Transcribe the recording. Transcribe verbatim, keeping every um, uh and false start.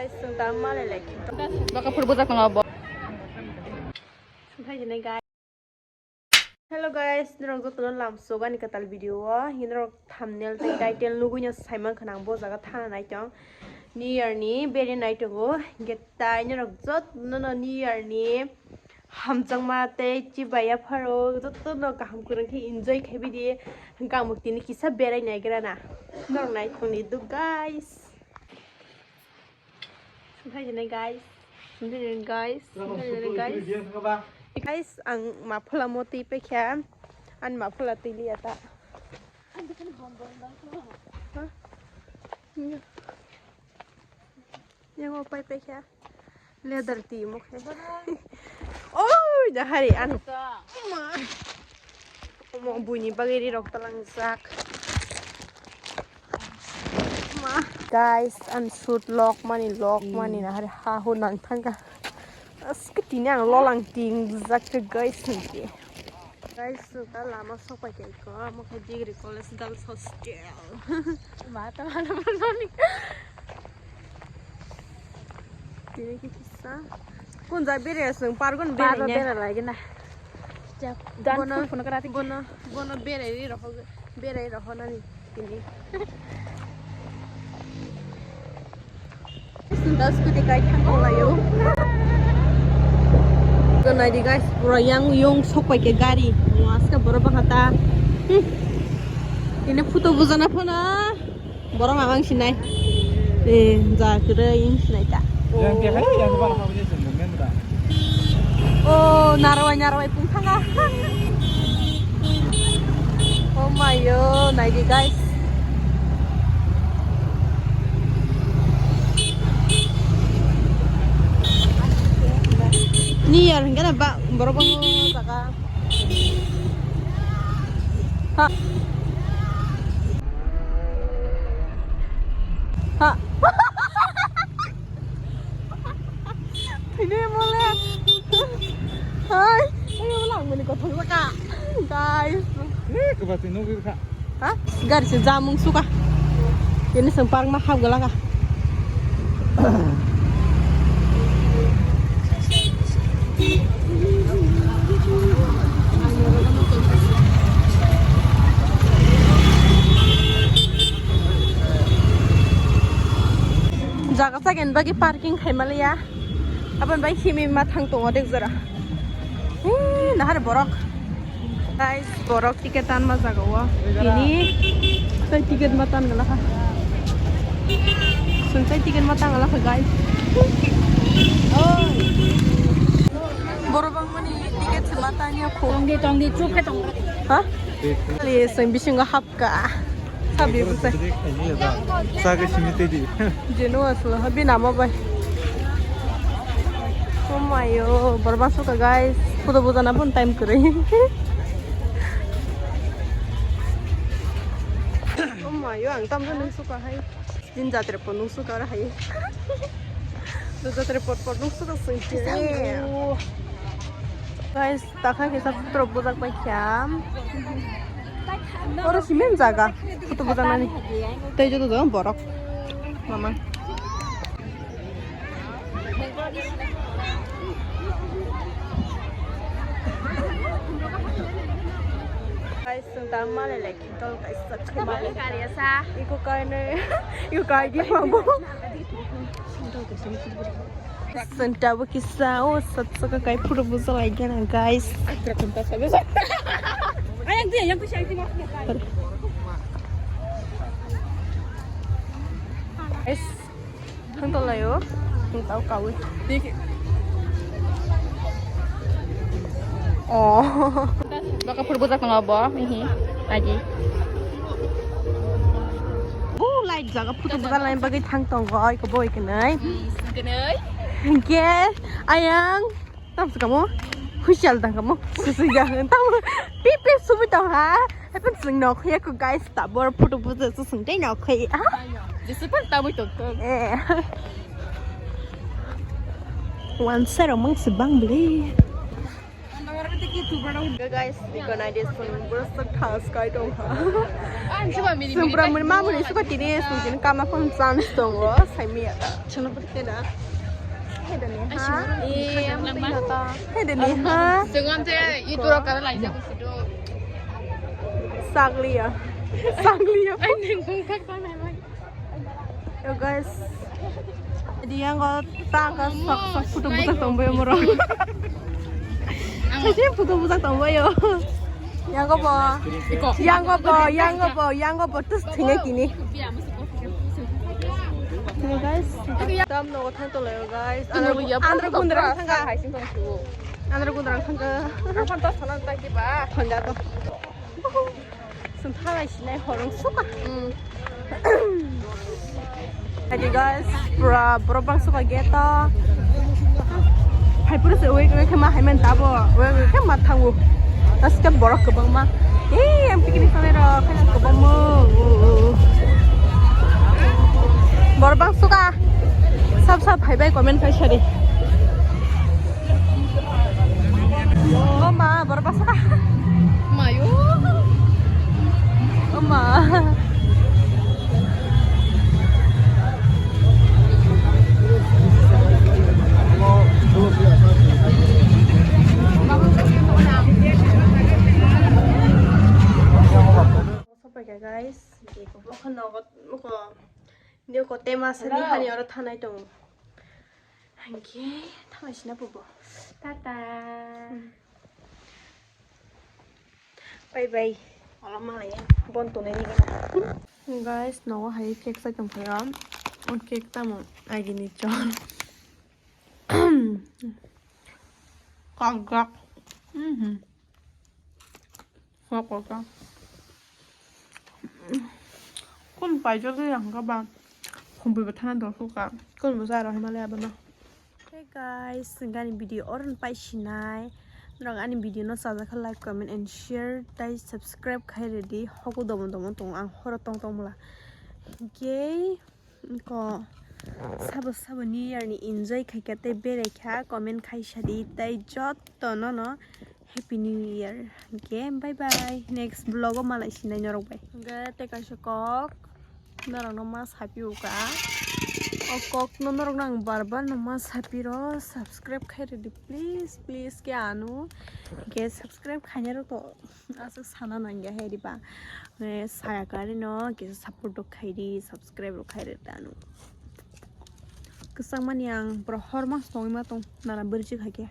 Baka phuru bujak tongo bo. Sumthai jinai guys. Hello guys, norok jotono lamsok ani kwtal video o. Norok thumbnail tei title nugui no saiman khana ang bo jaga thana nai tong. New Year ni bere nai tongo. Hinkhe tai norok jotono New Year ni hamjakma tei chibai yapharo jotono kaham kwrwng khe enjoy khai bidi. Hinkhe ang bo tini kisa berai nai gra na. Norok nai thung di do guys. Sumthai jinai guys. Sumthai jinai guys. Sumthai jinai guys. Guys, ang maphola mo twi paikha. Ani maphola twi liya ta. Ha? Yang o pai paikha. Leather twi mo khe. Oi, da hari ano. Ma. Omo buini bagwi ri rok talangjak. Ma. Guys, an shoot lok mani, lok mani na hari ha hu nang thangka. Aske tini ang lolang ting jak khe guys niki. Guys, suka lama sok pai khe ko, amo khe degree college girls hostel. Ma ta mana mana ni. Tini ki kisa. Kun ja bere sung pargon bere ne. Bere lagi na. Bono, bono, bono bere ri roho, bere roho nani tini. Sunta scooty kai thang layo. Ko nai di guys, pura yang yong sok pai ke gari. Mas ka boro bahata. Hmm. Ini photo bujana phana. Borok mamang sinai. Eh, ja kere ing sinai ta. Yang ke hai, yang ke bang kau je sendok men da. Oh, narwai, narwai pung thanga. Oh my yo, nai di guys. New Year hingga na ba, borok bang jaga. Ha. Ha. Ini mulai. Hai. Ayo lang mani kothok saka. Guys. Eh, kebati nunggu ka. Ha? Gari se jamung suka. Ini sempar mah hap galaka. Jaga sagen bagi parking khai maliya. Abon bai himi ma thang tongo dek jora. Eh, nahar borok. Guys, borok ticket tan ma jaga o. Tini. Sai ticket ma tan gala ha. Sun sai ticket ma tan gala ha, guys. Borok bang mani ticket se ma tan ya ko. Tongdi, tongdi, chup ke tong. Ha? Le sai bisingo hap Ka. Sabi busai. Saga simi tedi. Jenu aslo habi nama bai. Oh my yo, borok bang suka guys. Photo bujana pun time kwrwi. Oh my yo, ang tam nung suka hai. Din jatre pon nung suka ra hai. Do jatre pot pot nung suka sing. Guys, Takha kisa photo bujak pai kha. Oro cement jaga. Photo bujak nani. Tei joto joto borok. Mama. Guys, sung ta male le khitol guys, subscribe male. Iko kaine, iko kai gi mambo. Santa bo kisa o sat saka kai photo bujak lai gana guys. Guys, thang to layo. Thang tau kawi. Oh. Baka photo bujak tongo bo, ihi, aji. Oh, light jaga photo bujak laina bagwi thang tongo, iko boi kwnai. Kwnai. Hinkhe ayang tam se kamo, huisial tang kamo, susui jaga tam, pipi subui tong ha. Haipun sung nok ya ko guys, tabor photo bujak sung tei nok ya. Jesu pan tabui tong tong. Eh. Wansa romang sebang beli. Guys, iko nai de, chwng borok sak thas kai tong kha. Chwng pura muni mamuni suka tini chwng tini kama phone chance tongo, sai miya. Chwng pura tena. Hai da ni ha. Hai da ni ha. Chwng am te itu ro kara lai jago sido. Sakliya. Sakliya. Ai neng kong kak ta nai mai. Yo guys, di yang ko ta ka sok sok photo buta tong boy moro. Kasi photo buta tong boy yo. Yang ko bo, yang ko bo, yang ko bo, yang ko bo terus tinggal gini. Yo guys, tam no thang to lo yo guys. Andro andro kundra thang ka. Andro kundra thang ka. Apa to sana ta ki ba? Thang ka to. Sung thalai sinai horong suka. Jadi guys, pura borok bang suka gate o. Hai pura se wek wek ma hai man tabo. Wek wek ma thangu. Aske borok kwbang ma. Eh, yang picnic sanai rok, khaina kwbang mo. Borok bang suka. Sab sab hai bai comment khai sari. O ma, borok basa. Mayo. O ma. Guys, ini ko tema seni hani oro thanai tongo. Hingke thangai sina pubo. Tata. Bye bye. Ola malaya bon tonai ni gana. Guys, nogo hai cake sai tong phaio. O cake tamo agini chol. Kagak. Mhm. Kun paijak ya hwnkha ba. Khumpuibo thana dosok ka. Kun bo sa rw hwnmale abono. Hey guys, ani video oron pai sinai. Norok ani video no chajak kha like, comment and share tai subscribe khai rwdi. Hoku domo domo tongo ang horo tong tong mula. Gay. Ko sabo sabo New Year ni enjoy khaikha tei beraikha, comment khaisadi tei jotono no Happy New Year. Hingke bye bye, next vlog o malai sinai norok bai. Hingke tei kaisa kok norok no ma sapi uka. O kok no norok no ang bar bar no ma sapi ro, subscribe khai rwdi please, please ke anu. Hingke subscribe khainai rok to Aswk sana nangya hai riba. Mane saya kari no kisa support rok khairi, subscribe rok khairi tano. Kwchangmani ang pura hor mas tongwi ma tong nana bwrwi khaikhe.